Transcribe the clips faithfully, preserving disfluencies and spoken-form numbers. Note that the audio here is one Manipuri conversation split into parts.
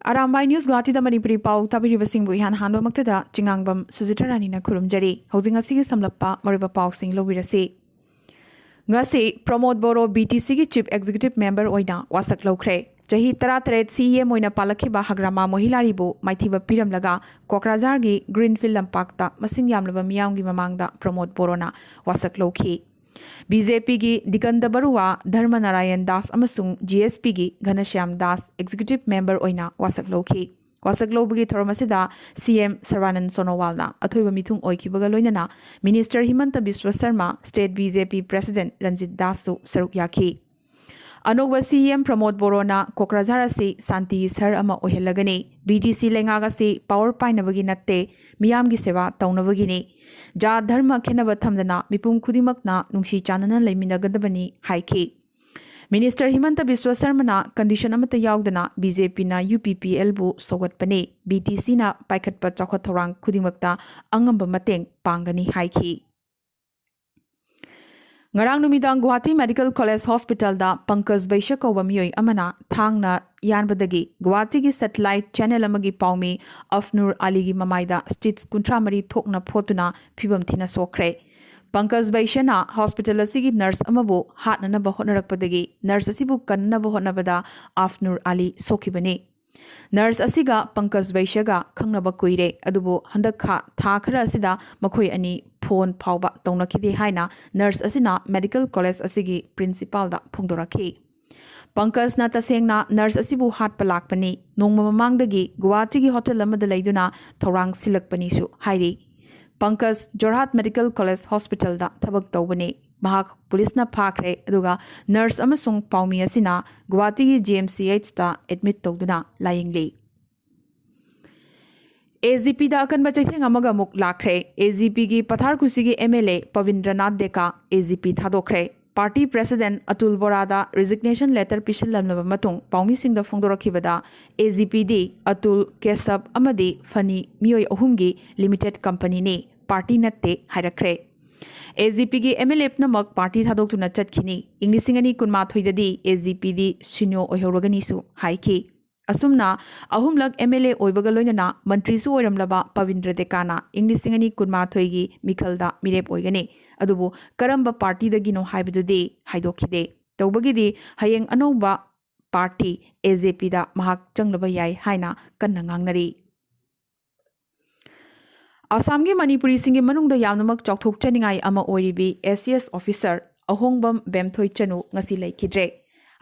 ꯑꯔꯥꯝꯕꯥꯏ ꯅ꯭ꯌꯨꯁ ꯒꯨꯋꯥꯍꯥꯇꯤꯗ ꯃꯅꯤꯄꯨꯔꯤ ꯄꯥꯎ ꯇꯥꯕꯤꯔꯤꯕꯁꯤꯡꯕꯨ ꯏꯍꯥꯟ ꯍꯥꯟꯕꯃꯛꯇꯗ ꯆꯤꯉꯥꯡꯕꯝ ꯁꯨꯖꯤꯇ꯭ꯔ ꯔꯥꯅꯤꯅ ꯈꯨꯔꯨꯝꯖꯔꯤ꯫ ꯍꯧꯖꯤꯛ ꯉꯁꯤꯒꯤ ꯁꯝꯂꯞꯄ ꯃꯔꯨꯑꯣꯏꯕ ꯄꯥꯎꯁꯤꯡ ꯂꯧꯕꯤꯔꯁꯤ꯫ ꯉꯁꯤ ꯄ꯭ꯔꯃꯣꯗ ꯕꯣꯔꯣ ꯕꯤ ꯇꯤ ꯁꯤꯒꯤ ꯆꯤꯐ ꯑꯦꯛꯖꯤꯀ꯭ꯌꯨꯇꯤꯚ ꯃꯦꯝꯕꯔ ꯑꯣꯏꯅ ꯋꯥꯁꯛ ꯂꯧꯈ꯭ꯔꯦ꯫ ꯆꯍꯤ ꯇꯔꯥꯇꯔꯦꯠ ꯁꯤ ꯏ ꯑꯦꯝ ꯑꯣꯏꯅ ꯄꯥꯜꯂꯛꯈꯤꯕ ꯍꯒ꯭ꯔꯥꯃꯥ ꯃꯣꯍꯤꯂꯥꯔꯤꯕꯨ ꯃꯥꯏꯊꯤꯕ ꯄꯤꯔꯝꯂꯒ ꯀꯣꯀ꯭ꯔꯥꯖꯥꯔꯒꯤ ꯒ꯭ꯔꯤꯟꯐꯤꯜ ꯂꯝꯄꯥꯛꯇ ꯃꯁꯤꯡ ꯌꯥꯝꯂꯕ ꯃꯤꯌꯥꯝꯒꯤ ꯃꯃꯥꯡꯗ ꯄ꯭ꯔꯃꯣꯗ ꯕꯣꯔꯣꯅ ꯋꯥꯁꯛ ꯂꯧꯈꯤ꯫ ꯕꯤ ꯖꯦ ꯄꯤꯒꯤ ꯗꯤꯀꯟꯗ ꯕꯔꯨꯋꯥ, ꯙꯔꯃ ꯅꯥꯔꯥꯌꯟ ꯗꯥꯁ ꯑꯃꯁꯨꯡ ꯖꯤ ꯑꯦꯁ ꯄꯤꯒꯤ ꯘꯅꯁ꯭ꯌꯥꯝ ꯗꯥꯁ ꯑꯦꯛꯖꯤꯀ꯭ꯌꯨꯇꯤꯚ ꯃꯦꯝꯕꯔ ꯑꯣꯏꯅ ꯋꯥꯁꯛ ꯂꯧꯈꯤ꯫ ꯋꯥꯁꯛ ꯂꯧꯕꯒꯤ ꯊꯧꯔꯝ ꯑꯁꯤꯗ ꯁꯤ ꯑꯦꯝ ꯁꯔꯕꯥꯅꯟ ꯁꯣꯅꯣꯋꯥꯜꯅ ꯑꯊꯣꯏꯕ ꯃꯤꯊꯨꯡ ꯑꯣꯏꯈꯤꯕꯒ ꯂꯣꯏꯅꯅ minister Himanta Biswa Sarma, state B J P president Ranjit ꯗꯥꯁꯁꯨ ꯁꯔꯨꯛ ꯌꯥꯈꯤ꯫ ꯑꯅꯧꯕ ꯁꯤ ꯏ ꯑꯦꯝ ꯄ꯭ꯔꯃꯣꯗ ꯕꯣꯔꯣꯅ ꯀꯣꯀ꯭ꯔꯥꯖꯥꯔ ꯑꯁꯤ ꯁꯥꯟꯇꯤꯒꯤ ꯁꯍꯔ ꯑꯃ ꯑꯣꯏꯍꯜꯂꯒꯅꯤ꯫ ꯕꯤ ꯇꯤ ꯁꯤ ꯂꯩꯉꯥꯛ ꯑꯁꯤ ꯄꯥꯋꯔ ꯄꯥꯏꯅꯕꯒꯤ ꯅꯠꯇꯦ, ꯃꯤꯌꯥꯝꯒꯤ ꯁꯦꯕꯥ ꯇꯧꯅꯕꯒꯤꯅꯤ꯫ ꯖꯥꯠ ꯙꯔꯃ ꯈꯦꯠꯅꯕ ꯊꯝꯗꯅ ꯃꯤꯄꯨꯝ ꯈꯨꯗꯤꯡꯃꯛꯅ ꯅꯨꯡꯁꯤ ꯆꯥꯟꯅꯅ ꯂꯩꯃꯤꯟꯅꯒꯗꯕꯅꯤ ꯍꯥꯏꯈꯤ꯫ ꯃꯤꯅꯤꯁꯇꯔ ꯍꯤꯃꯟꯇ ꯕꯤꯁ꯭ꯋ ꯁꯔꯃꯅ ꯀꯟꯗꯤꯁꯟ ꯑꯃꯠꯇ ꯌꯥꯎꯗꯅ ꯕꯤ ꯖꯦ ꯄꯤꯅ ꯌꯨ ꯄꯤ ꯄꯤ ꯑꯦꯜꯕꯨ ꯁꯧꯒꯠꯄꯅꯤ, ꯕꯤ ꯇꯤ ꯁꯤꯅ ꯄꯥꯏꯈꯠꯄ ꯆꯥꯎꯈꯠ ꯊꯧꯔꯥꯡ ꯈꯨꯗꯤꯡꯃꯛꯇ ꯑꯉꯝꯕ ꯃꯇꯦꯡ ꯄꯥꯡꯒꯅꯤ ꯍꯥꯏꯈꯤ꯫ ꯉꯔꯥꯡ ꯅꯨꯃꯤꯗꯥꯡ ꯒꯨꯋꯥꯍꯥꯇꯤ ꯃꯦꯗꯤꯀꯦꯜ ꯀꯣꯂꯦꯖ ꯍꯣꯁꯄꯤꯇꯥꯜꯗ ꯄꯪꯀꯖ ꯕꯩꯁ꯭ꯌ ꯀꯧꯕ ꯃꯤꯑꯣꯏ ꯑꯃꯅ ꯊꯥꯡꯅ ꯌꯥꯟꯕꯗꯒꯤ ꯒꯨꯋꯥꯍꯥꯇꯤꯒꯤ ꯁꯦꯇꯦꯂꯥꯏꯠ ꯆꯦꯅꯦꯜ ꯑꯃꯒꯤ ꯄꯥꯎꯃꯤ ꯑꯐꯅꯨꯔ ꯑꯂꯤꯒꯤ ꯃꯃꯥꯏꯗ ꯁ꯭ꯇꯤꯆ ꯀꯨꯟꯊ꯭ꯔꯥ ꯃꯔꯤ ꯊꯣꯛꯅ ꯐꯣꯠꯇꯨꯅ ꯐꯤꯕꯝ ꯊꯤꯅ ꯁꯣꯛꯈ꯭ꯔꯦ꯫ ꯄꯪꯀꯖ ꯕꯩꯁ꯭ꯌꯅ ꯍꯣꯁꯄꯤꯇꯥꯜ ꯑꯁꯤꯒꯤ ꯅꯔꯁ ꯑꯃꯕꯨ ꯍꯥꯠꯅꯅꯕ ꯍꯣꯠꯅꯔꯛꯄꯗꯒꯤ ꯅꯔꯁ ꯑꯁꯤꯕꯨ ꯀꯟꯅꯕ ꯍꯣꯠꯅꯕꯗ ꯑꯐꯅꯨꯔ ꯑꯂꯤ ꯁꯣꯛꯈꯤꯕꯅꯤ꯫ ꯅꯔꯁ ꯑꯁꯤꯒ ꯄꯪꯀꯖ ꯕꯩꯁ꯭ꯌꯒ ꯈꯪꯅꯕ ꯀꯨꯏꯔꯦ, ꯑꯗꯨꯕꯨ ꯍꯟꯗꯛ ꯈꯥ-, ꯊꯥ ꯈꯔ ꯑꯁꯤꯗ ꯃꯈꯣꯏ ꯑꯅꯤ ꯐꯣꯟ ꯐꯥꯎꯕ ꯇꯧꯅꯈꯤꯗꯦ ꯍꯥꯏꯅ ꯅꯔꯁ ꯑꯁꯤꯅ ꯃꯦꯗꯤꯀꯦꯜ ꯀꯣꯂꯦꯖ ꯑꯁꯤꯒꯤ ꯄ꯭ꯔꯤꯟꯁꯤꯄꯥꯜꯗ ꯐꯣꯡꯗꯣꯔꯛꯈꯤ꯫ ꯄꯪꯀꯖꯅ ꯇꯁꯦꯡꯅ ꯅꯔꯁ ꯑꯁꯤꯕꯨ ꯍꯥꯠꯄ ꯂꯥꯛꯄꯅꯤ, ꯅꯣꯡꯃ ꯃꯃꯥꯡꯗꯒꯤ ꯒꯨꯋꯥꯍꯥꯇꯤꯒꯤ ꯍꯣꯇꯦꯜ ꯑꯃꯗ ꯂꯩꯗꯨꯅ ꯊꯧꯔꯥꯡ ꯁꯤꯜꯂꯛꯄꯅꯤꯁꯨ ꯍꯥꯏꯔꯤ꯫ ꯄꯪꯀꯖ ꯖꯣꯔꯍꯥꯠ ꯃꯦꯗꯤꯀꯦꯜ ꯀꯣꯂꯦꯖ ꯍꯣꯁꯄꯤꯇꯥꯜꯗ ꯊꯕꯛ ꯇꯧꯕꯅꯤ꯫ ꯃꯍꯥꯛ ꯄꯨꯂꯤꯁꯅ ꯐꯥꯈ꯭ꯔꯦ, ꯑꯗꯨꯒ ꯅꯔꯁ ꯑꯃꯁꯨꯡ ꯄꯥꯎꯃꯤ ꯑꯁꯤꯅ ꯒꯨꯋꯥꯍꯥꯇꯤꯒꯤ ꯖꯤ ꯑꯦꯝ ꯁꯤ ꯑꯩꯆꯇ ꯑꯦꯗꯃꯤꯠ ꯇꯧꯗꯨꯅ ꯂꯥꯌꯦꯡꯂꯤ꯫ ꯑꯦ ꯖꯤ ꯄꯤꯗ ꯑꯀꯟꯕ ꯆꯩꯊꯦꯡ ꯑꯃꯒ ꯑꯃꯨꯛ ꯂꯥꯛꯈ꯭ꯔꯦ꯫ ꯑꯦ ꯖꯤ ꯄꯤꯒꯤ ꯄꯊꯥꯔ ꯈꯨꯁꯤꯒꯤ M L A Pabindranath Deka A G P ꯊꯥꯗꯣꯛꯈ꯭ꯔꯦ꯫ ꯄꯥꯔꯇꯤ ꯄ꯭ꯔꯦꯁꯤꯗꯦꯟꯠ ꯑꯇꯨꯜ ꯕꯣꯔꯥꯗ ꯔꯤꯖꯤꯒꯅꯦꯁꯟ ꯂꯦꯇꯔ ꯄꯤꯁꯤꯜꯂꯝꯂꯕ ꯃꯇꯨꯡ ꯄꯥꯎꯃꯤꯁꯤꯡꯗ ꯐꯣꯡꯗꯣꯔꯛꯈꯤꯕꯗ, ꯑꯦ ꯖꯤ ꯄꯤꯗꯤ ꯑꯇꯨꯜ, ꯀꯦꯁꯕ ꯑꯃꯗꯤ ꯐꯅꯤ ꯃꯤꯑꯣꯏ ꯑꯍꯨꯝꯒꯤ ꯂꯤꯃꯤꯇꯦꯗ ꯀꯝꯄꯅꯤꯅꯤ, ꯄꯥꯔꯇꯤ ꯅꯠꯇꯦ ꯍꯥꯏꯔꯛꯈ꯭ꯔꯦ꯫ ꯑꯦ ꯖꯤ ꯄꯤꯒꯤ ꯑꯦꯝ ꯑꯦꯜ ꯑꯦ ꯄꯨꯝꯅꯃꯛ ꯄꯥꯔꯇꯤ ꯊꯥꯗꯣꯛꯇꯨꯅ ꯆꯠꯈꯤꯅꯤ꯫ ꯏꯪ ꯂꯤꯁꯤꯡ ꯑꯅꯤ ꯀꯨꯟꯃꯥꯊꯣꯏꯗꯗꯤ ꯑꯦ ꯖꯤ ꯄꯤꯗꯤ ꯁꯤꯅꯣ ꯑꯣꯏꯍꯧꯔꯒꯅꯤꯁꯨ ꯍꯥꯏꯈꯤ꯫ ꯑꯁꯨꯝꯅ ꯑꯍꯨꯝꯂꯛ MLA ꯑꯣꯏꯕꯒ ꯂꯣꯏꯅꯅ ꯃꯟꯇ꯭ꯔꯤꯁꯨ ꯑꯣꯏꯔꯝꯂꯕ ꯄꯕꯤꯟꯗ꯭ꯔ ꯗꯦꯀꯥꯅ ꯏꯪ ꯂꯤꯁꯤꯡ ꯑꯅꯤ ꯀꯨꯟꯃꯥꯊꯣꯏꯒꯤ ꯃꯤꯈꯜꯗ ꯃꯤꯔꯦꯞ ꯑꯣꯏꯒꯅꯤ꯫ ꯑꯗꯨꯕꯨ ꯀꯔꯝꯕ ꯄꯥꯔꯇꯤꯗꯒꯤꯅꯣ ꯍꯥꯏꯕꯗꯨꯗꯤ ꯍꯥꯏꯗꯣꯛꯈꯤꯗꯦ꯫ ꯇꯧꯕꯒꯤꯗꯤ ꯍꯌꯦꯡ ꯑꯅꯧꯕ ꯄꯥꯔꯇꯤ AJPꯗ ꯃꯍꯥꯛ ꯆꯪꯂꯕ ꯌꯥꯏ ꯍꯥꯏꯅ ꯀꯟꯅ ꯉꯥꯡꯅꯔꯤ꯫ ꯑꯁꯥꯝꯒꯤ ꯃꯅꯤꯄꯨꯔꯤꯁꯤꯡꯒꯤ ꯃꯅꯨꯡꯗ ꯌꯥꯝꯅꯃꯛ ꯆꯥꯎꯊꯣꯛꯆꯅꯤꯡꯉꯥꯏ ꯑꯃ ꯑꯣꯏꯔꯤꯕꯤ ACS officer ꯑꯍꯣꯡꯕꯝ ꯕꯦꯝꯊꯣꯏ ꯆꯅꯨ ꯉꯁꯤ ꯂꯩꯈꯤꯗ꯭ꯔꯦ꯫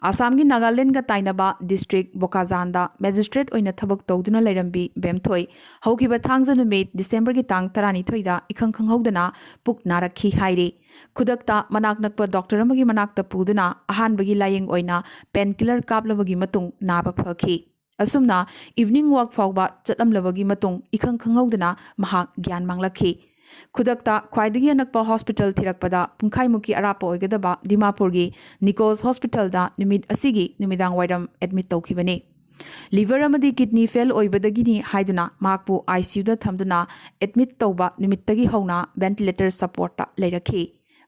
ꯑꯁꯥꯝꯒꯤ ꯅꯥꯒꯥꯂꯦꯟꯗꯒ ꯇꯥꯏꯅꯕ district ꯕꯣꯀꯥꯖꯥꯟꯗ magistrate ꯑꯣꯏꯅ ꯊꯕꯛ ꯇꯧꯗꯨꯅ ꯂꯩꯔꯝꯕꯤ ꯕꯦꯝꯊꯣꯏ ꯍꯧꯈꯤꯕ ꯊꯥꯡꯖ ꯅꯨꯃꯤꯠ Decemberꯒꯤ ꯇꯥꯡ ꯇꯔꯥꯅꯤꯊꯣꯏꯗ ꯏꯈꯪ ꯈꯪꯍꯧꯗꯅ ꯄꯨꯛ ꯅꯥꯔꯛꯈꯤ ꯍꯥꯏꯔꯤ꯫ ꯈꯨꯗꯛꯇ ꯃꯅꯥꯛ ꯅꯛꯄ doctor ꯑꯃꯒꯤ ꯃꯅꯥꯛꯇ ꯄꯨꯗꯨꯅ ꯑꯍꯥꯟꯕꯒꯤ ꯂꯥꯌꯦꯡ ꯑꯣꯏꯅ painkiller ꯀꯥꯞꯂꯕꯒꯤ ꯃꯇꯨꯡ ꯅꯥꯕ ꯐꯈꯤ꯫ ꯑꯁꯨꯝꯅ evening walk ꯐꯥꯎꯕ ꯆꯠꯂꯝꯂꯕꯒꯤ ꯃꯇꯨꯡ ꯏꯈꯪ ꯈꯪꯍꯧꯗꯅ ꯃꯍꯥꯛ ꯒ꯭ꯌꯥꯟ ꯃꯥꯡꯂꯛꯈꯤ꯫ ꯈꯨꯗꯛꯇ ꯈ꯭ꯋꯥꯏꯗꯒꯤ ꯑꯅꯛꯄ hospital ꯊꯤꯔꯛꯄꯗ ꯄꯨꯡꯈꯥꯏꯃꯨꯛꯀꯤ ꯑꯔꯥꯞꯄ ꯑꯣꯏꯒꯗꯕ ꯗꯤꯃꯥꯄꯨꯔꯒꯤ ꯅꯤꯀꯣꯜꯁ hospitalꯗ ꯅꯨꯃꯤꯠ ꯑꯁꯤꯒꯤ ꯅꯨꯃꯤꯗꯥꯡ ꯋꯥꯏꯔꯝ admit ꯇꯧꯈꯤꯕꯅꯤ꯫ Liver ꯑꯃꯗꯤ kidney fail ꯑꯣꯏꯕꯗꯒꯤꯅꯤ ꯍꯥꯏꯗꯨꯅ ꯃꯍꯥꯛꯄꯨ ICUꯗ ꯊꯝꯗꯨꯅ admit ꯇꯧꯕ ꯅꯨꯃꯤꯠꯇꯒꯤ ꯍꯧꯅ ventilator supportꯇ ꯂꯩꯔꯛꯈꯤ꯫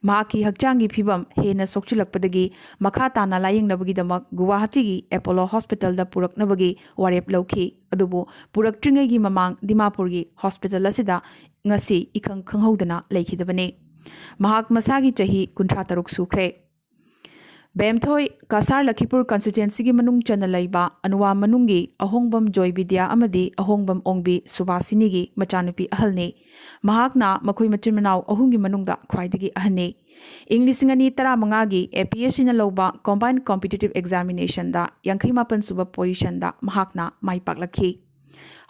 ꯃꯍꯥꯛꯀꯤ ꯍꯛꯆꯥꯡꯒꯤ ꯐꯤꯕꯝ ꯍꯦꯟꯅ ꯁꯣꯛꯆꯤꯜꯂꯛꯄꯗꯒꯤ ꯃꯈꯥ ꯇꯥꯅ ꯂꯥꯌꯦꯡꯅꯕꯒꯤꯗꯃꯛ ꯒꯨꯋꯥꯍꯥꯇꯤꯒꯤ ꯑꯦꯄꯣꯂꯣ ꯍꯣꯁꯄꯤꯇꯥꯜꯗ ꯄꯨꯔꯛꯅꯕꯒꯤ ꯋꯥꯔꯦꯞ ꯂꯧꯈꯤ꯫ ꯑꯗꯨꯕꯨ ꯄꯨꯔꯛꯇ꯭ꯔꯤꯉꯩꯒꯤ ꯃꯃꯥꯡ ꯗꯤꯃꯥꯄꯨꯔꯒꯤ ꯍꯣꯁꯄꯤꯇꯥꯜ ꯑꯁꯤꯗ ꯉꯁꯤ ꯏꯈꯪ ꯈꯪꯍꯧꯗꯅ ꯂꯩꯈꯤꯗꯕꯅꯤ꯫ ꯃꯍꯥꯛ ꯃꯁꯥꯒꯤ ꯆꯍꯤ ꯀꯨꯟꯊ꯭ꯔꯥ ꯇꯔꯨꯛ ꯁꯨꯈ꯭ꯔꯦ꯫ ꯕꯦꯝꯊꯣꯏ ꯀꯁꯥꯔ ꯂꯈꯤꯄꯨꯔ constituencyꯒꯤ ꯃꯅꯨꯡ ꯆꯟꯅ ꯂꯩꯕ ꯑꯅꯨꯋꯥ ꯃꯅꯨꯡꯒꯤ ꯑꯍꯣꯡꯕꯝ ꯖꯣꯏ ꯕꯤꯗ꯭ꯌꯥ ꯑꯃꯗꯤ ꯑꯍꯣꯡꯕꯝ ꯑꯣꯡꯕꯤ ꯁꯨꯕꯥꯁꯤꯅꯤꯒꯤ ꯃꯆꯥꯅꯨꯄꯤ ꯑꯍꯜꯅꯤ꯫ ꯃꯍꯥꯛꯅ ꯃꯈꯣꯏ ꯃꯆꯤꯟ ꯃꯅꯥꯎ ꯑꯍꯨꯝꯒꯤ ꯃꯅꯨꯡꯗ ꯈ꯭ꯋꯥꯏꯗꯒꯤ ꯑꯍꯟꯅꯤ꯫ ꯏꯪ ꯂꯤꯁꯤꯡ ꯑꯅꯤ ꯇꯔꯥꯃꯉꯥꯒꯤ APSCꯅ ꯂꯧꯕ combined competitive examinationꯗ ꯌꯥꯡꯈꯩ ꯃꯥꯄꯟ ꯁꯨꯕ positionꯗ ꯃꯍꯥꯛꯅ ꯃꯥꯏ ꯄꯥꯛꯂꯛꯈꯤ꯫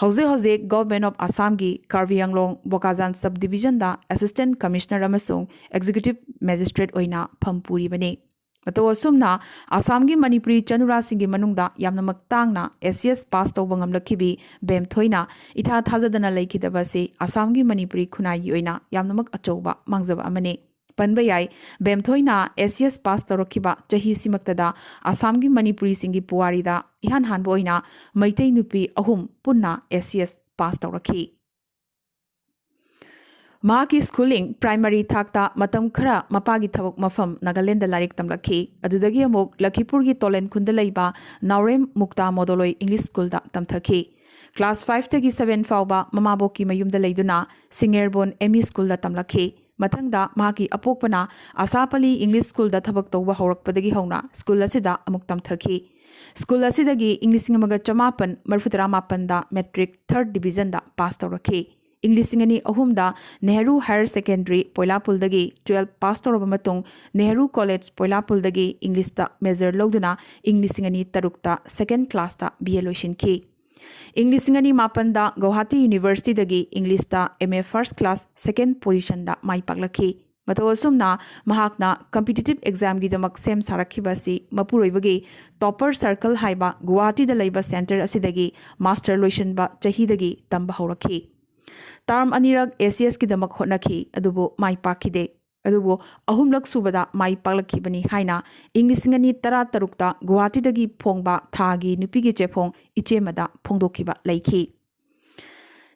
ꯍꯧꯖꯤꯛ ꯍꯧꯖꯤꯛ Government of Assamꯒꯤ Karbi ꯑꯪꯂꯣꯡ ꯕꯣꯀꯥꯖꯥꯟ subdivisionꯗ assistant commissioner ꯑꯃꯁꯨꯡ executive magistrate ꯑꯣꯏꯅ ꯐꯝ ꯄꯨꯔꯤꯕꯅꯤ꯫ ꯃꯇꯧ ꯑꯁꯨꯝꯅ ꯑꯁꯥꯝꯒꯤ ꯃꯅꯤꯄꯨꯔꯤ ꯆꯅꯨꯔꯥꯁꯤꯡꯒꯤ ꯃꯅꯨꯡꯗ ꯌꯥꯝꯅꯃꯛ ꯇꯥꯡꯅ ACS pass ꯇꯧꯕ ꯉꯝꯂꯛꯈꯤꯕꯤ ꯕꯦꯝꯊꯣꯏꯅ ꯏꯊꯥ ꯊꯥꯖꯗꯅ ꯂꯩꯈꯤꯗꯕ ꯑꯁꯤ ꯑꯁꯥꯝꯒꯤ ꯃꯅꯤꯄꯨꯔꯤ ꯈꯨꯟꯅꯥꯏꯒꯤ ꯑꯣꯏꯅ ꯌꯥꯝꯅꯃꯛ ꯑꯆꯧꯕ ꯃꯥꯡꯖꯕ ꯑꯃꯅꯤ꯫ ꯄꯟꯕ ꯌꯥꯏ, ꯕꯦꯝꯊꯣꯏꯅ ACS pass ꯇꯧꯔꯛꯈꯤꯕ ꯆꯍꯤꯁꯤꯃꯛꯇꯗ ꯑꯁꯥꯝꯒꯤ ꯃꯅꯤꯄꯨꯔꯤꯁꯤꯡꯒꯤ ꯄꯨꯋꯥꯔꯤꯗ ꯏꯍꯥꯟ ꯍꯥꯟꯕ ꯑꯣꯏꯅ ꯃꯩꯇꯩ ꯅꯨꯄꯤ ꯑꯍꯨꯝ ꯄꯨꯟꯅ ACS pass ꯇꯧꯔꯛꯈꯤ꯫ ꯃꯍꯥꯛꯀꯤ schooling primary ꯊꯥꯛꯇ ꯃꯇꯝ ꯈꯔ ꯃꯄꯥꯒꯤ ꯊꯕꯛ ꯃꯐꯝ ꯅꯥꯒꯥꯂꯦꯟꯗ ꯂꯥꯏꯔꯤꯛ ꯇꯝꯂꯛꯈꯤ꯫ ꯑꯗꯨꯗꯒꯤ ꯑꯃꯨꯛ ꯂꯈꯤꯄꯨꯔꯒꯤ ꯇꯣꯂꯦꯟ ꯈꯨꯟꯗ ꯂꯩꯕ ꯅꯥꯎꯔꯦꯝ ꯃꯨꯛꯇꯥ ꯃꯣꯗꯣꯂꯣꯏ English schoolꯗ ꯇꯝꯊꯈꯤ꯫ Class fiveꯇꯒꯤ seven ꯐꯥꯎꯕ ꯃꯃꯥꯕꯣꯛꯀꯤ ꯃꯌꯨꯝꯗ ꯂꯩꯗꯨꯅ ꯁꯤꯡꯉꯦꯔꯕꯣꯟ M E schoolꯗ ꯇꯝꯂꯛꯈꯤ꯫ ꯃꯊꯪꯗ ꯃꯍꯥꯛꯀꯤ ꯑꯄꯣꯛꯄꯅ ꯑꯁꯥꯄꯂꯤ English schoolꯗ ꯊꯕꯛ ꯇꯧꯕ ꯍꯧꯔꯛꯄꯗꯒꯤ ꯍꯧꯅ school ꯑꯁꯤꯗ ꯑꯃꯨꯛ ꯇꯝꯊꯈꯤ꯫ School ꯑꯁꯤꯗꯒꯤ ꯏꯪ ꯂꯤꯁꯤꯡ ꯑꯃꯒ ꯆꯃꯥꯄꯟ ꯃꯔꯤꯐꯨꯇꯔꯥ ꯃꯥꯄꯟꯗ matric third divisionꯗ pass ꯇꯧꯔꯛꯈꯤ꯫ ꯏꯪ ꯂꯤꯁꯤꯡ ꯑꯅꯤ ꯑꯍꯨꯝꯗ Nehru Higher Secondary ꯄꯣꯏꯂꯥꯄꯨꯜꯗꯒꯤ twelve pass ꯇꯧꯔꯕ ꯃꯇꯨꯡ ꯅꯦꯍꯔꯨ College ꯄꯣꯏꯂꯥꯄꯨꯜꯗꯒꯤ Englishꯇ major ꯂꯧꯗꯨꯅ ꯏꯪ ꯂꯤꯁꯤꯡ ꯑꯅꯤ ꯇꯔꯨꯛꯇ second classꯇ B A ꯂꯣꯏꯁꯤꯟꯈꯤ꯫ ꯏꯪ ꯂꯤꯁꯤꯡ ꯑꯅꯤ ꯃꯥꯄꯟꯗ Guwahati Universityꯗꯒꯤ Englishꯇ M A first class second positionꯗ ꯃꯥꯏ ꯄꯥꯛꯂꯛꯈꯤ꯫ ꯃꯇꯧ ꯑꯁꯨꯝꯅ ꯃꯍꯥꯛꯅ competitive examꯒꯤꯗꯃꯛ ꯁꯦꯝ ꯁꯥꯔꯛꯈꯤꯕ ꯑꯁꯤ ꯃꯄꯨꯔꯣꯏꯕꯒꯤ Topper Circle ꯍꯥꯏꯕ ꯒꯨꯋꯥꯍꯥꯇꯤꯗ ꯂꯩꯕ centre ꯑꯁꯤꯗꯒꯤ master ꯂꯣꯏꯁꯤꯟꯕ ꯆꯍꯤꯗꯒꯤ ꯇꯝꯕ ꯍꯧꯔꯛꯈꯤ꯫ Term ꯑꯅꯤꯔꯛ A C Sꯀꯤꯗꯃꯛ ꯍꯣꯠꯅꯈꯤ, ꯑꯗꯨꯕꯨ ꯃꯥꯏ ꯄꯥꯛꯈꯤꯗꯦ꯫ ꯑꯗꯨꯕꯨ ꯑꯍꯨꯝꯂꯛ ꯁꯨꯕꯗ ꯃꯥꯏ ꯄꯥꯛꯂꯛꯈꯤꯕꯅꯤ ꯍꯥꯏꯅ ꯏꯪ ꯂꯤꯁꯤꯡ ꯑꯅꯤ ꯇꯔꯥ ꯇꯔꯨꯛꯇ ꯒꯨꯋꯥꯍꯥꯇꯤꯗꯒꯤ ꯐꯣꯡꯕ ꯊꯥꯒꯤ ꯅꯨꯄꯤꯒꯤ ꯆꯦꯐꯣꯡ ꯏꯆꯦꯃꯗ ꯐꯣꯡꯗꯣꯛꯈꯤꯕ ꯂꯩꯈꯤ꯫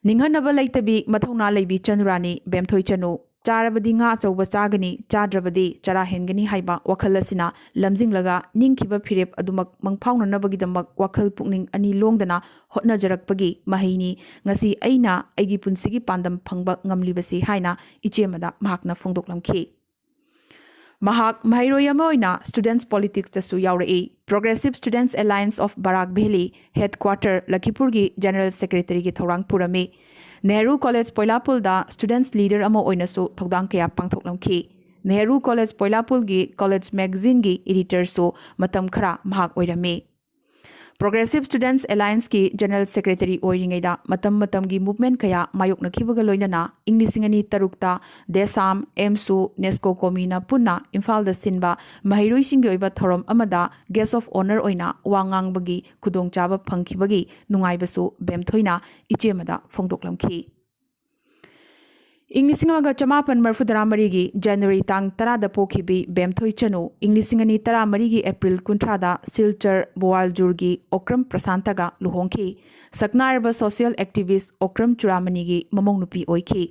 ꯅꯤꯡꯍꯟꯅꯕ ꯂꯩꯇꯕꯤ, ꯃꯊꯧꯅꯥ ꯂꯩꯕꯤ ꯆꯅꯨꯔꯥꯅꯤ ꯕꯦꯝꯊꯣꯏ ꯆꯅꯨ꯫ ꯆꯥꯔꯕꯗꯤ ꯉꯥ ꯑꯆꯧꯕ ꯆꯥꯒꯅꯤ, ꯆꯥꯗ꯭ꯔꯕꯗꯤ ꯆꯔꯥ ꯍꯦꯟꯒꯅꯤ ꯍꯥꯏꯕ ꯋꯥꯈꯜ ꯑꯁꯤꯅ ꯂꯝꯖꯤꯡꯂꯒ ꯅꯤꯡꯈꯤꯕ ꯐꯤꯔꯦꯞ ꯑꯗꯨꯃꯛ ꯃꯪꯐꯥꯎꯅꯅꯕꯒꯤꯗꯃꯛ ꯋꯥꯈꯜ ꯄꯨꯛꯅꯤꯡ ꯑꯅꯤ ꯂꯣꯡꯗꯅ ꯍꯣꯠꯅꯖꯔꯛꯄꯒꯤ ꯃꯍꯩꯅꯤ ꯉꯁꯤ ꯑꯩꯅ ꯑꯩꯒꯤ ꯄꯨꯟꯁꯤꯒꯤ ꯄꯥꯟꯗꯝ ꯐꯪꯕ ꯉꯝꯂꯤꯕꯁꯤ ꯍꯥꯏꯅ ꯏꯆꯦꯃꯗ ꯃꯍꯥꯛꯅ ꯐꯣꯡꯗꯣꯛꯂꯝꯈꯤ꯫ ꯃꯍꯥꯛ ꯃꯍꯩꯔꯣꯏ ꯑꯃ ꯑꯣꯏꯅ Students Politicsꯇꯁꯨ ꯌꯥꯎꯔꯛꯏ꯫ Progressive Students Alliance of Barak Valley headquarter ꯂꯈꯤꯄꯨꯔꯒꯤ General Secretaryꯒꯤ ꯊꯧꯔꯥꯡ ꯄꯨꯔꯝꯃꯤ꯫ ꯅꯦꯍꯔꯨ College ꯄꯣꯏꯂꯥꯄꯨꯜꯗ Students Leader ꯑꯃ ꯑꯣꯏꯅꯁꯨ ꯊꯧꯗꯥꯡ ꯀꯌꯥ ꯄꯥꯡꯊꯣꯛꯂꯝꯈꯤ꯫ ꯅꯦꯍꯔꯨ College ꯄꯣꯏꯂꯥꯄꯨꯜꯒꯤ College Magazineꯒꯤ Editorꯁꯨ ꯃꯇꯝ ꯈꯔ ꯃꯍꯥꯛ ꯑꯣꯏꯔꯝꯃꯤ꯫ Progressive Students Allianceꯀꯤ General Secretary ꯑꯣꯏꯔꯤꯉꯩꯗ ꯃꯇꯝ ꯃꯇꯝꯒꯤ movement ꯀꯌꯥ ꯃꯥꯌꯣꯛꯅꯈꯤꯕꯒ ꯂꯣꯏꯅꯅ ꯏꯪ ꯂꯤꯁꯤꯡ ꯑꯅꯤ ꯇꯔꯨꯛꯇ ꯗꯦꯁꯥꯝ, ꯑꯦꯝꯁꯨ, ꯅꯦꯁꯀꯣ ꯀꯣꯃꯤꯅ ꯄꯨꯟꯅ ꯏꯝꯐꯥꯜꯗ ꯁꯤꯟꯕ ꯃꯍꯩꯔꯣꯏꯁꯤꯡꯒꯤ ꯑꯣꯏꯕ ꯊꯧꯔꯝ ꯑꯃꯗ Guest of Honour ꯑꯣꯏꯅ ꯋꯥ ꯉꯥꯡꯕꯒꯤ ꯈꯨꯗꯣꯡꯆꯥꯕ ꯐꯪꯈꯤꯕꯒꯤ ꯅꯨꯡꯉꯥꯏꯕꯁꯨ ꯕꯦꯝꯊꯣꯏꯅ ꯏꯆꯦꯃꯗ ꯐꯣꯡꯗꯣꯛꯂꯝꯈꯤ꯫ ꯏꯪ ꯂꯤꯁꯤꯡ ꯑꯃꯒ ꯆꯃꯥꯄꯟ ꯃꯔꯤꯐꯨꯇꯔꯥ ꯃꯔꯤꯒꯤ January ꯇꯥꯡ ꯇꯔꯥꯗ ꯄꯣꯛꯈꯤꯕꯤ ꯕꯦꯝꯊꯣꯏ ꯆꯅꯨ, ꯏꯪ ꯂꯤꯁꯤꯡ ꯑꯅꯤ ꯇꯔꯥ ꯃꯔꯤꯒꯤ April ꯀꯨꯟꯊ꯭ꯔꯥꯗ ꯁꯤꯜꯆꯔ ꯕꯣꯋꯥꯜꯖꯨꯔꯒꯤ ꯑꯣꯀ꯭ꯔꯝ ꯄ꯭ꯔꯁꯥꯟꯇꯒ ꯂꯨꯍꯣꯡꯈꯤ꯫ ꯁꯛꯅꯥꯏꯔꯕ social activist ꯑꯣꯀ꯭ꯔꯝ ꯆꯨꯔꯥꯃꯅꯤꯒꯤ ꯃꯃꯧ ꯅꯨꯄꯤ ꯑꯣꯏꯈꯤ꯫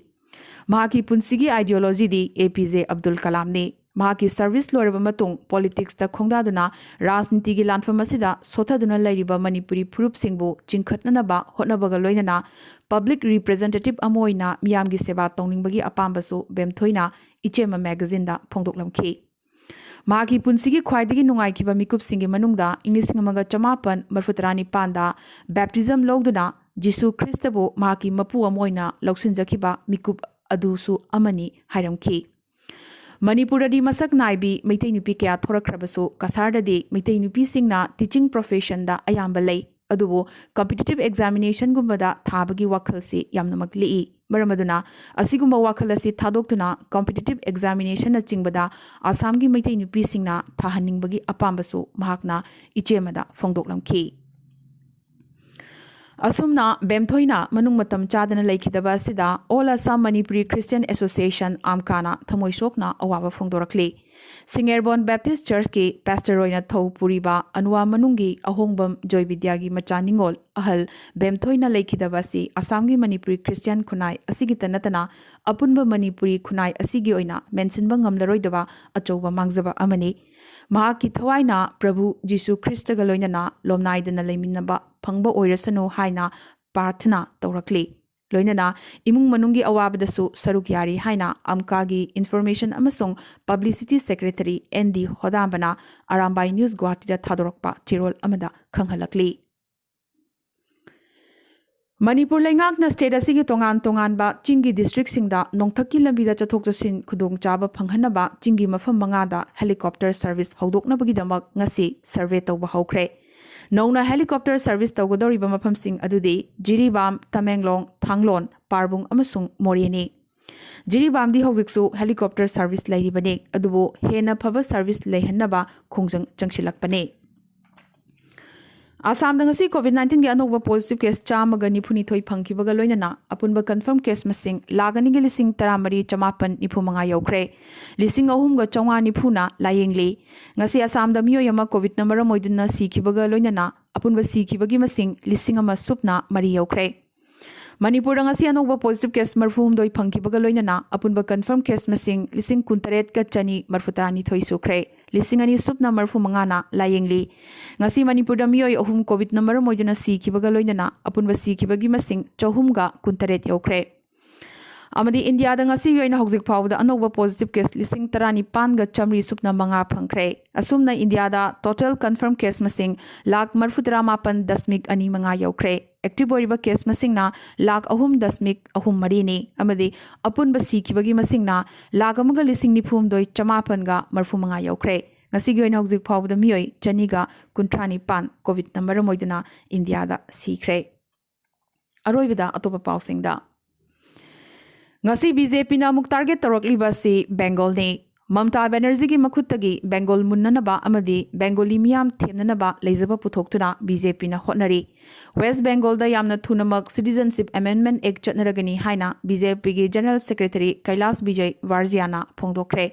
ꯃꯍꯥꯛꯀꯤ ꯄꯨꯟꯁꯤꯒꯤ ideologyꯗꯤ ꯑꯦ ꯄꯤ ꯖꯦ ꯑꯕꯗꯨꯜ ꯀꯂꯥꯝꯅꯤ꯫ ꯃꯍꯥꯛꯀꯤ service ꯂꯣꯏꯔꯕ ꯃꯇꯨꯡ politicsꯇ ꯈꯣꯡꯗꯥꯗꯨꯅ ꯔꯥꯖꯅꯤꯇꯤꯒꯤ ꯂꯥꯟꯐꯝ ꯑꯁꯤꯗ ꯁꯣꯠꯊꯗꯨꯅ ꯂꯩꯔꯤꯕ ꯃꯅꯤꯄꯨꯔꯤ ꯐꯨꯔꯨꯞꯁꯤꯡꯕꯨ ꯆꯤꯡꯈꯠꯅꯅꯕ ꯍꯣꯠꯅꯕꯒ ꯂꯣꯏꯅꯅ public representative ꯑꯃ ꯑꯣꯏꯅ ꯃꯤꯌꯥꯝꯒꯤ ꯁꯦꯕꯥ ꯇꯧꯅꯤꯡꯕꯒꯤ ꯑꯄꯥꯝꯕꯁꯨ ꯕꯦꯝꯊꯣꯏꯅ ꯏꯆꯦꯃ magazineꯗ ꯐꯣꯡꯗꯣꯛꯂꯝꯈꯤ꯫ ꯃꯍꯥꯛꯀꯤ ꯄꯨꯟꯁꯤꯒꯤ ꯈ꯭ꯋꯥꯏꯗꯒꯤ ꯅꯨꯡꯉꯥꯏꯈꯤꯕ ꯃꯤꯀꯨꯞꯁꯤꯡꯒꯤ ꯃꯅꯨꯡꯗ ꯏꯪ ꯂꯤꯁꯤꯡ ꯑꯃꯒ ꯆꯃꯥꯄꯟ ꯃꯔꯤꯐꯨꯇꯔꯥ ꯅꯤꯄꯥꯟꯗ baptism ꯂꯧꯗꯨꯅ ꯖꯤꯁꯨ ꯈ꯭ꯔꯤꯁꯇꯕꯨ ꯃꯍꯥꯛꯀꯤ ꯃꯄꯨ ꯑꯃ ꯑꯣꯏꯅ ꯂꯧꯁꯤꯟꯖꯈꯤꯕ ꯃꯤꯀꯨꯞ ꯑꯗꯨꯁꯨ ꯑꯃꯅꯤ ꯍꯥꯏꯔꯝꯈꯤ꯫ ꯃꯅꯤꯄꯨꯔꯗꯗꯤ ꯃꯁꯛ ꯅꯥꯏꯕꯤ ꯃꯩꯇꯩ ꯅꯨꯄꯤ ꯀꯌꯥ ꯊꯣꯔꯛꯈ꯭ꯔꯕꯁꯨ, ꯀꯁꯥꯔꯗꯗꯤ ꯃꯩꯇꯩ ꯅꯨꯄꯤꯁꯤꯡꯅ teaching professionꯗ ꯑꯌꯥꯝꯕ ꯂꯩ꯫ ꯑꯗꯨꯕꯨ competitive examinationꯒꯨꯝꯕꯗ ꯊꯥꯕꯒꯤ ꯋꯥꯈꯜꯁꯤ ꯌꯥꯝꯅꯃꯛ ꯂꯤꯛꯏ꯫ ꯃꯔꯝ ꯑꯗꯨꯅ ꯑꯁꯤꯒꯨꯝꯕ ꯋꯥꯈꯜ ꯑꯁꯤ ꯊꯥꯗꯣꯛꯇꯨꯅ competitive examinationꯅꯆꯤꯡꯕꯗ ꯑꯁꯥꯝꯒꯤ ꯃꯩꯇꯩ ꯅꯨꯄꯤꯁꯤꯡꯅ ꯊꯥꯍꯟꯅꯤꯡꯕꯒꯤ ꯑꯄꯥꯝꯕꯁꯨ ꯃꯍꯥꯛꯅ ꯏꯆꯦꯃꯗ ꯐꯣꯡꯗꯣꯛꯂꯝꯈꯤ꯫ ꯑꯁꯨꯝꯅ ꯕꯦꯝꯊꯣꯏꯅ ꯃꯅꯨꯡ ꯃꯇꯝ ꯆꯥꯗꯅ ꯂꯩꯈꯤꯗꯕ ꯑꯁꯤꯗ All Assam Manipuri Christian Association, AMCAꯅ ꯊꯃꯣꯏ ꯁꯣꯛꯅ ꯑꯋꯥꯕ ꯐꯣꯡꯗꯣꯔꯛꯂꯤ꯫ ꯁꯤꯡꯉꯦꯔꯕꯣꯟ Baptist Churchꯀꯤ pastor ꯑꯣꯏꯅ ꯊꯧ ꯄꯨꯔꯤꯕ ꯑꯅꯨꯋꯥ ꯃꯅꯨꯡꯒꯤ ꯑꯍꯣꯡꯕꯝ ꯖꯣꯏꯕꯤꯗ꯭ꯌꯥꯒꯤ ꯃꯆꯥ ꯅꯤꯉꯣꯜ ꯑꯍꯜ ꯕꯦꯝꯊꯣꯏꯅ ꯂꯩꯈꯤꯗꯕ ꯑꯁꯤ ꯑꯁꯥꯝꯒꯤ ꯃꯅꯤꯄꯨꯔꯤ Christian ꯈꯨꯟꯅꯥꯏ ꯑꯁꯤꯒꯤꯇ ꯅꯠꯇꯅ ꯑꯄꯨꯟꯕ ꯃꯅꯤꯄꯨꯔꯤ ꯈꯨꯟꯅꯥꯏ ꯑꯁꯤꯒꯤ ꯑꯣꯏꯅ ꯃꯦꯟꯁꯤꯟꯕ ꯉꯝꯂꯔꯣꯏꯗꯕ ꯑꯆꯧꯕ ꯃꯥꯡꯖꯕ ꯑꯃꯅꯤ꯫ ꯃꯍꯥꯛꯀꯤ ꯊꯋꯥꯏꯅ ꯄ꯭ꯔꯚꯨ ꯖꯤꯁꯨ ꯈ꯭ꯔꯤꯁꯇꯒ ꯂꯣꯏꯅꯅ ꯂꯣꯝꯅꯥꯏꯗꯅ ꯂꯩꯃꯤꯟꯅꯕ ꯐꯪꯕ ꯑꯣꯏꯔꯁꯅꯨ ꯍꯥꯏꯅ ꯄ꯭ꯔꯥꯔꯊꯅꯥ ꯇꯧꯔꯛꯂꯤ꯫ ꯂꯣꯏꯅꯅ ꯏꯃꯨꯡ ꯃꯅꯨꯡꯒꯤ ꯑꯋꯥꯕꯗꯁꯨ ꯁꯔꯨꯛ ꯌꯥꯔꯤ ꯍꯥꯏꯅ AMCAꯒꯤ Information ꯑꯃꯁꯨꯡ Publicity Secretary ꯑꯦꯟ ꯗꯤ ꯍꯣꯗꯥꯝꯕꯅ ꯑꯔꯥꯝꯕꯥꯏ News ꯒꯨꯋꯥꯍꯥꯇꯤꯗ ꯊꯥꯗꯣꯔꯛꯄ ꯆꯦꯔꯣꯜ ꯑꯃꯗ ꯈꯪꯍꯜꯂꯛꯂꯤ꯫ ꯃꯅꯤꯄꯨꯔ ꯂꯩꯉꯥꯛꯅ state ꯑꯁꯤꯒꯤ ꯇꯣꯉꯥꯟ ꯇꯣꯉꯥꯟꯕ ꯆꯤꯡꯒꯤ districtꯁꯤꯡꯗ ꯅꯣꯡꯊꯛꯀꯤ ꯂꯝꯕꯤꯗ ꯆꯠꯊꯣꯛ ꯆꯠꯁꯤꯟ ꯈꯨꯗꯣꯡꯆꯥꯕ ꯐꯪꯍꯟꯅꯕ ꯆꯤꯡꯒꯤ ꯃꯐꯝ ꯃꯉꯥꯗ helicopter service ꯍꯧꯗꯣꯛꯅꯕꯒꯤꯗꯃꯛ ꯉꯁꯤ survey ꯇꯧꯕ ꯍꯧꯈ꯭ꯔꯦ꯫ ꯅꯧꯅ helicopter service ꯇꯧꯒꯗꯧꯔꯤꯕ ꯃꯐꯝꯁꯤꯡ ꯑꯗꯨꯗꯤ ꯖꯤꯔꯤꯕꯥꯝ, ꯇꯃꯦꯡꯂꯣꯡ, ꯊꯥꯡꯂꯣꯟ, ꯄꯥꯔꯕꯨꯡ ꯑꯃꯁꯨꯡ ꯃꯣꯔꯦꯅꯤ꯫ ꯖꯤꯔꯤꯕꯥꯝꯗꯤ ꯍꯧꯖꯤꯛꯁꯨ helicopter service ꯂꯩꯔꯤꯕꯅꯤ, ꯑꯗꯨꯕꯨ ꯍꯦꯟꯅ ꯐꯕ service ꯂꯩꯍꯟꯅꯕ ꯈꯣꯡꯖꯪ ꯆꯪꯁꯤꯜꯂꯛꯄꯅꯤ꯫ ꯑꯁꯥꯝꯗ ꯉꯁꯤ COVID nineteenꯒꯤ ꯑꯅꯧꯕ positive case ꯆꯥꯝꯃꯒ ꯅꯤꯐꯨꯅꯤꯊꯣꯏ ꯐꯪꯈꯤꯕꯒ ꯂꯣꯏꯅꯅ ꯑꯄꯨꯟꯕ confirm case ꯃꯁꯤꯡ ꯂꯥꯈ ꯑꯅꯤꯒ ꯂꯤꯁꯤꯡ ꯇꯔꯥꯃꯔꯤ ꯆꯃꯥꯄꯟ ꯅꯤꯐꯨ ꯃꯉꯥ ꯌꯧꯈ꯭ꯔꯦ꯫ ꯂꯤꯁꯤꯡ ꯑꯍꯨꯝꯒ ꯆꯥꯝꯃꯉꯥ ꯅꯤꯐꯨꯅ ꯂꯥꯌꯦꯡꯂꯤ꯫ ꯉꯁꯤ ꯑꯁꯥꯝꯗ ꯃꯤꯑꯣꯏ ꯑꯃ COVIDꯅ ꯃꯔꯝ ꯑꯣꯏꯗꯨꯅ ꯁꯤꯈꯤꯕꯒ ꯂꯣꯏꯅꯅ ꯑꯄꯨꯟꯕ ꯁꯤꯈꯤꯕꯒꯤ ꯃꯁꯤꯡ ꯂꯤꯁꯤꯡ ꯑꯃ ꯁꯨꯞꯅ ꯃꯔꯤ ꯌꯧꯈ꯭ꯔꯦ꯫ ꯃꯅꯤꯄꯨꯔꯗ ꯉꯁꯤ ꯑꯅꯧꯕ positive case ꯃꯔꯤꯐꯨ ꯍꯨꯝꯗꯣꯏ ꯐꯪꯈꯤꯕꯒ ꯂꯣꯏꯅꯅ ꯑꯄꯨꯟꯕ confirm case ꯃꯁꯤꯡ ꯂꯤꯁꯤꯡ ꯀꯨꯟꯇꯔꯦꯠꯀ ꯆꯅꯤ ꯃꯔꯤꯐꯨ ꯇꯔꯥꯅꯤꯊꯣꯏ ꯁꯨꯈ꯭ꯔꯦ꯫ ꯂꯤꯁꯤꯡ ꯑꯅꯤ ꯁꯨꯞꯅ ꯃꯔꯤꯐꯨ ꯃꯉꯥꯅ ꯂꯥꯌꯦꯡꯂꯤ꯫ ꯉꯁꯤ ꯃꯅꯤꯄꯨꯔꯗ ꯃꯤꯑꯣꯏ ꯑꯍꯨꯝ COVID-ꯅ ꯃꯔꯝ ꯑꯣꯏꯗꯨꯅ ꯁꯤꯈꯤꯕꯒ ꯂꯣꯏꯅꯅ ꯑꯄꯨꯟꯕ ꯁꯤꯈꯤꯕꯒꯤ ꯃꯁꯤꯡ ꯆꯍꯨꯝꯒ ꯀꯨꯟꯇꯔꯦꯠ ꯌꯧꯈ꯭ꯔꯦ꯫ ꯑꯃꯗꯤ ꯏꯟꯗꯤꯌꯥꯗ ꯉꯁꯤꯒꯤ ꯑꯣꯏꯅ ꯍꯧꯖꯤꯛ ꯐꯥꯎꯕꯗ ꯑꯅꯧꯕ positive case ꯂꯤꯁꯤꯡ ꯇꯔꯥꯅꯤꯄꯥꯟꯒ ꯆꯥꯃꯔꯤ ꯁꯨꯞꯅ ꯃꯉꯥ ꯐꯪꯈ꯭ꯔꯦ꯫ ꯑꯁꯨꯝꯅ ꯏꯟꯗꯤꯌꯥꯗ total confirm case ꯃꯁꯤꯡ ꯂꯥꯈ ꯃꯔꯤꯐꯨ ꯇꯔꯥ ꯃꯥꯄꯟ ꯗꯁꯃꯤꯛ ꯑꯅꯤ ꯃꯉꯥ ꯌꯧꯈ꯭ꯔꯦ꯫ Active ꯑꯣꯏꯔꯤꯕ case ꯃꯁꯤꯡꯅ ꯂꯥꯈ ꯑꯍꯨꯝ ꯗꯁꯃꯤꯛ ꯑꯍꯨꯝ ꯃꯔꯤꯅꯤ, ꯑꯃꯗꯤ ꯑꯄꯨꯟꯕ ꯁꯤꯈꯤꯕꯒꯤ ꯃꯁꯤꯡꯅ ꯂꯥꯈ ꯑꯃꯒ ꯂꯤꯁꯤꯡ ꯅꯤꯐꯨ ꯍꯨꯝꯗꯣꯏ ꯆꯃꯥꯄꯟꯒ ꯃꯔꯤꯐꯨ ꯃꯉꯥ ꯌꯧꯈ꯭ꯔꯦ꯫ ꯉꯁꯤꯒꯤ ꯑꯣꯏꯅ ꯍꯧꯖꯤꯛ ꯐꯥꯎꯕꯗ ꯃꯤꯑꯣꯏ ꯆꯅꯤꯒ ꯀꯨꯟꯊ꯭ꯔꯥ ꯅꯤꯄꯥꯟ COVID-ꯅ ꯃꯔꯝ ꯑꯣꯏꯗꯨꯅ ꯏꯟꯗꯤꯌꯥꯗ ꯁꯤꯈ꯭ꯔꯦ꯫ ꯑꯔꯣꯏꯕꯗ ꯑꯇꯣꯞꯄ ꯄꯥꯎꯁꯤꯡꯗ꯫ ꯉꯁꯤ BJPꯅ ꯑꯃꯨꯛ target ꯇꯧꯔꯛꯂꯤꯕ ꯑꯁꯤ ꯕꯦꯡꯒꯣꯜꯅꯤ꯫ ꯃꯃꯇꯥ ꯕꯦꯅꯔꯖꯤꯒꯤ ꯃꯈꯨꯠꯇꯒꯤ ꯕꯦꯡꯒꯣꯜ ꯃꯨꯟꯅꯅꯕ ꯑꯃꯗꯤ ꯕꯦꯡꯒꯣꯂꯤ ꯃꯤꯌꯥꯝ ꯊꯦꯝꯅꯅꯕ ꯂꯩꯖꯕ ꯄꯨꯊꯣꯛꯇꯨꯅ BJPꯅ ꯍꯣꯠꯅꯔꯤ꯫ ꯋꯦꯁ ꯕꯦꯡꯒꯣꯜꯗ ꯌꯥꯝꯅ ꯊꯨꯅꯃꯛ Citizenship Amendment Act ꯆꯠꯅꯔꯒꯅꯤ ꯍꯥꯏꯅ BJPꯒꯤ General Secretary ꯀꯩꯂꯥꯁ ꯕꯤꯖꯌ ꯋꯥꯔꯖꯤꯌꯥꯅ ꯐꯣꯡꯗꯣꯛꯈ꯭ꯔꯦ꯫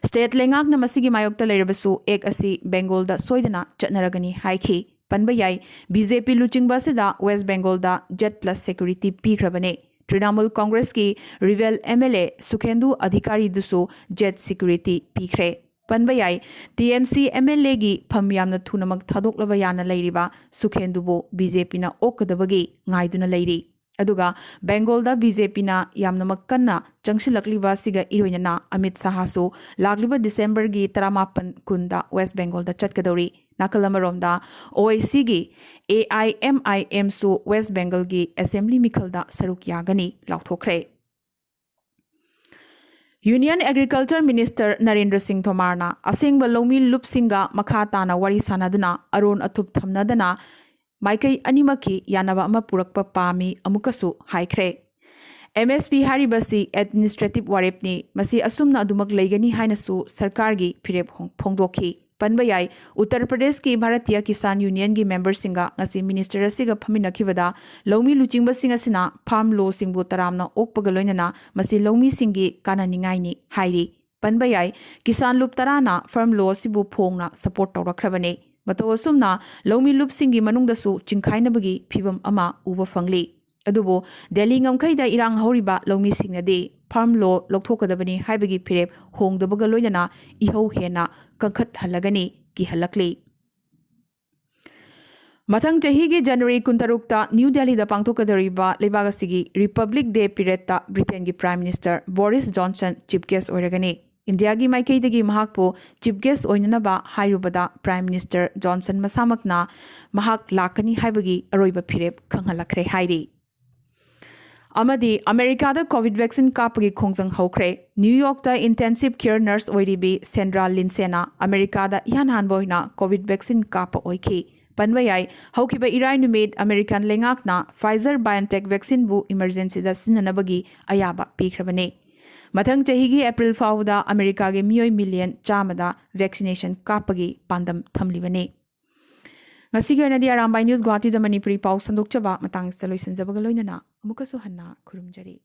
State ꯂꯩꯉꯥꯛꯅ ꯃꯁꯤꯒꯤ ꯃꯥꯌꯣꯛꯇ ꯂꯩꯔꯕꯁꯨ Act ꯑꯁꯤ ꯕꯦꯡꯒꯣꯜꯗ ꯁꯣꯏꯗꯅ ꯆꯠꯅꯔꯒꯅꯤ ꯍꯥꯏꯈꯤ꯫ ꯄꯟꯕ ꯌꯥꯏ, BJP ꯂꯨꯆꯤꯡꯕ ꯑꯁꯤꯗ west ꯕꯦꯡꯒꯣꯜꯗ Z plus security ꯄꯤꯈ꯭ꯔꯕꯅꯤ꯫ Trinamool ꯀꯣꯡꯒ꯭ꯔꯦꯁꯀꯤ rival MLA ꯁꯨꯈꯦꯟꯗꯨ ꯑꯙꯤꯀꯥꯔꯤꯗꯨꯁꯨ Z security ꯄꯤꯈ꯭ꯔꯦ꯫ ꯄꯟꯕ ꯌꯥꯏ, TMC MLAꯒꯤ ꯐꯝ ꯌꯥꯝꯅ ꯊꯨꯅꯃꯛ ꯊꯥꯗꯣꯛꯂꯕ ꯌꯥꯅ ꯂꯩꯔꯤꯕ ꯁꯨꯈꯦꯟꯗꯨꯕꯨ BJPꯅ ꯑꯣꯛꯀꯗꯕꯒꯤ ꯉꯥꯏꯗꯨꯅ ꯂꯩꯔꯤ꯫ ꯑꯗꯨꯒ ꯕꯦꯡꯒꯣꯜꯗ BJPꯅ ꯌꯥꯝꯅꯃꯛ ꯀꯟꯅ ꯆꯪꯁꯤꯜꯂꯛꯂꯤꯕ ꯑꯁꯤꯒ ꯏꯔꯣꯏꯅꯅ ꯑꯃꯤꯠ ꯁꯥꯍꯁꯨ ꯂꯥꯛꯂꯤꯕ ꯗꯤꯁꯦꯝꯕꯔꯒꯤ ꯇꯔꯥꯃꯥꯄꯟ ꯀꯨꯟꯗ ꯋꯦꯁ ꯕꯦꯡꯒꯣꯜꯗ ꯆꯠꯀꯗꯧꯔꯤ꯫ ꯅꯥꯀꯜ ꯑꯃꯔꯣꯝꯗ OICꯒꯤ AIMIMꯁꯨ ꯋꯦꯁ ꯕꯦꯡꯒꯜꯒꯤ assembly ꯃꯤꯈꯜꯗ ꯁꯔꯨꯛ ꯌꯥꯒꯅꯤ ꯂꯥꯎꯊꯣꯛꯈ꯭ꯔꯦ꯫ Union Agriculture Minister ꯅꯔꯦꯟꯗ꯭ꯔ ꯁꯤꯡ ꯊꯣꯃꯥꯔꯅ ꯑꯁꯦꯡꯕ ꯂꯧꯃꯤ ꯂꯨꯞꯁꯤꯡꯒ ꯃꯈꯥ ꯇꯥꯅ ꯋꯥꯔꯤ ꯁꯥꯅꯗꯨꯅ ꯑꯔꯣꯟ ꯑꯊꯨꯞ ꯊꯝꯅꯗꯅ ꯃꯥꯏꯀꯩ ꯑꯅꯤꯃꯛꯀꯤ ꯌꯥꯅꯕ ꯑꯃ ꯄꯨꯔꯛꯄ ꯄꯥꯝꯃꯤ ꯑꯃꯨꯛꯀꯁꯨ ꯍꯥꯏꯈ꯭ꯔꯦ꯫ MSP ꯍꯥꯏꯔꯤꯕꯁꯤ administrative ꯋꯥꯔꯦꯞꯅꯤ꯫ ꯃꯁꯤ ꯑꯁꯨꯝꯅ ꯑꯗꯨꯃꯛ ꯂꯩꯒꯅꯤ ꯍꯥꯏꯅꯁꯨ ꯁꯔꯀꯥꯔꯒꯤ ꯐꯤꯔꯦꯞ ꯍꯣꯡ-, ꯐꯣꯡꯗꯣꯛꯈꯤ꯫ ꯄꯟꯕ ꯌꯥꯏ, ꯎꯠꯇꯔ ꯄ꯭ꯔꯗꯦꯁꯀꯤ ꯚꯥꯔꯇꯤꯌ ꯀꯤꯁꯥꯟ ꯌꯨꯅꯤꯌꯟꯒꯤ ꯃꯦꯝꯕꯔꯁꯤꯡꯒ ꯉꯁꯤ ꯃꯤꯅꯤꯁꯇꯔ ꯑꯁꯤꯒ ꯐꯝꯃꯤꯟꯅꯈꯤꯕꯗ ꯂꯧꯃꯤ ꯂꯨꯆꯤꯡꯕꯁꯤꯡ ꯑꯁꯤꯅ farm lawꯁꯤꯡꯕꯨ ꯇꯔꯥꯝꯅ ꯑꯣꯛꯄꯒ ꯂꯣꯏꯅꯅ ꯃꯁꯤ ꯂꯧꯃꯤꯁꯤꯡꯒꯤ ꯀꯥꯟꯅꯅꯤꯡꯉꯥꯏꯅꯤ ꯍꯥꯏꯔꯤ꯫ ꯄꯟꯕ ꯌꯥꯏ, ꯀꯤꯁꯥꯟ ꯂꯨꯞ ꯇꯔꯥꯅ farm law ꯑꯁꯤꯕꯨ ꯐꯣꯡꯅ support ꯇꯧꯔꯛꯈ꯭ꯔꯕꯅꯤ꯫ ꯃꯇꯧ ꯑꯁꯨꯝꯅ ꯂꯧꯃꯤ ꯂꯨꯞꯁꯤꯡꯒꯤ ꯃꯅꯨꯡꯗꯁꯨ ꯆꯤꯡꯈꯥꯏꯅꯕꯒꯤ ꯐꯤꯚꯝ ꯑꯃ ꯎꯕ ꯐꯪꯂꯤ꯫ ꯑꯗꯨꯕꯨ ꯗꯦꯜꯂꯤ ꯉꯝꯈꯩꯗ ꯏꯔꯥꯡ ꯍꯧꯔꯤꯕ ꯂꯧꯃꯤꯁꯤꯡꯅꯗꯤ farm law ꯂꯧꯊꯣꯛꯀꯗꯕꯅꯤ ꯍꯥꯏꯕꯒꯤ ꯐꯤꯔꯦꯞ ꯍꯣꯡꯗꯕꯒ ꯂꯣꯏꯅꯅ ꯏꯍꯧ ꯍꯦꯟꯅ ꯀꯟꯈꯠꯍꯜꯂꯒꯅꯤ ꯀꯤꯍꯜꯂꯛꯂꯤ꯫ ꯃꯊꯪ ꯆꯍꯤꯒꯤ ꯖꯅꯋꯥꯔꯤ ꯀꯨꯟꯇꯔꯨꯛꯇ ꯅ꯭ꯌꯨ ꯗꯦꯜꯂꯤꯗ ꯄꯥꯡꯊꯣꯛꯀꯗꯧꯔꯤꯕ ꯂꯩꯕꯥꯛ ꯑꯁꯤꯒꯤ Republic Day parade ꯇ ꯕ꯭ꯔꯤꯇꯦꯟꯒꯤ Prime Minister Boris Johnson chief guest ꯑꯣꯏꯔꯒꯅꯤ꯫ ꯏꯟꯗꯤꯌꯥꯒꯤ ꯃꯥꯏꯀꯩꯗꯒꯤ ꯃꯍꯥꯛꯄꯨ chief guest ꯑꯣꯏꯅꯅꯕ ꯍꯥꯏꯔꯨꯕꯗ Prime Minister ꯖꯣꯟꯁꯟ ꯃꯁꯥꯃꯛꯅ ꯃꯍꯥꯛ ꯂꯥꯛꯀꯅꯤ ꯍꯥꯏꯕꯒꯤ ꯑꯔꯣꯏꯕ ꯐꯤꯔꯦꯞ ꯈꯪꯍꯜꯂꯛꯈ꯭ꯔꯦ ꯍꯥꯏꯔꯤ꯫ ꯑꯃꯗꯤ ꯑꯃꯦꯔꯤꯀꯥꯗ COVID vaccine ꯀꯥꯞꯄꯒꯤ ꯈꯣꯡꯖꯪ ꯍꯧꯈ꯭ꯔꯦ꯫ ꯅ꯭ꯌꯨ ꯌꯣꯔꯛꯇ intensive care nurse ꯑꯣꯏꯔꯤꯕꯤ ꯁꯦꯟꯗ꯭ꯔꯥ ꯂꯤꯟꯁꯦꯅ ꯑꯃꯦꯔꯤꯀꯥꯗ ꯏꯍꯥꯟ ꯍꯥꯟꯕ ꯑꯣꯏꯅ COVID vaccine ꯀꯥꯞꯄ ꯑꯣꯏꯈꯤ꯫ ꯄꯟꯕ ꯌꯥꯏ, ꯍꯧꯈꯤꯕ ꯏꯔꯥꯏ ꯅꯨꯃꯤꯠ ꯑꯃꯦꯔꯤꯀꯥꯟ ꯂꯩꯉꯥꯛꯅ Pfizer BioNTech vaccine ꯕꯨ emergency ꯗ ꯁꯤꯖꯤꯟꯅꯅꯕꯒꯤ ꯑꯌꯥꯕ ꯄꯤꯈ꯭ꯔꯕꯅꯤ꯫ ꯃꯊꯪ ꯆꯍꯤꯒꯤ ꯑꯦꯄ꯭ꯔꯤꯜ ꯐꯥꯎꯕꯗ ꯑꯃꯦꯔꯤꯀꯥꯒꯤ ꯃꯤꯑꯣꯏ ꯃꯤꯂꯤꯌꯟ ꯆꯥꯝꯃꯗ vaccination ꯀꯥꯞꯄꯒꯤ ꯄꯥꯟꯗꯝ ꯊꯝꯂꯤꯕꯅꯤ꯫ ꯉꯁꯤꯒꯤ ꯑꯣꯏꯅꯗꯤ ꯑꯔꯥꯝꯕꯥꯏ ꯅ꯭ꯌꯨꯁ ꯒꯨꯋꯥꯍꯥꯇꯤꯗ ꯃꯅꯤꯄꯨꯔꯤ ꯄꯥꯎ ꯁꯟꯗꯣꯛꯆꯕ ꯃꯇꯥꯡꯁꯤꯗ ꯂꯣꯏꯁꯤꯟꯖꯕꯒ ꯂꯣꯏꯅꯅ ꯑꯃꯨꯛꯀꯁꯨ ꯍꯟꯅ ꯈꯨꯔꯨꯝꯖꯔꯤ꯫